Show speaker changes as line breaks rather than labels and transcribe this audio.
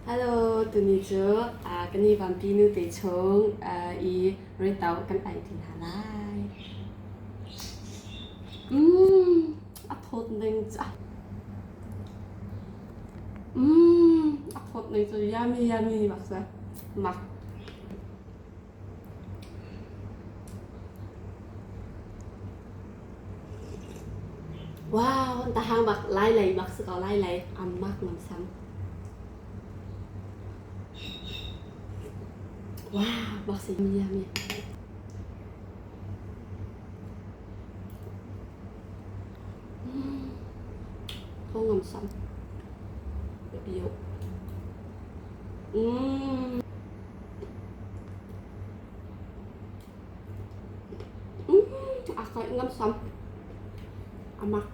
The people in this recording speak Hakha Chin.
Hello, tuni cu kan i vampi nu te chung i reto kan ei ti hna lai. Mm, a thawt ning cu. Mm, a thawt ning cu yummy yummy bak si. Mak. Wow, tahang bak lai lei bak si ko lai lei am mak ngam sam. Wow, bak si mi mi. Tho ngam sam. Biu. Mm. A kai ngam sam. A mak.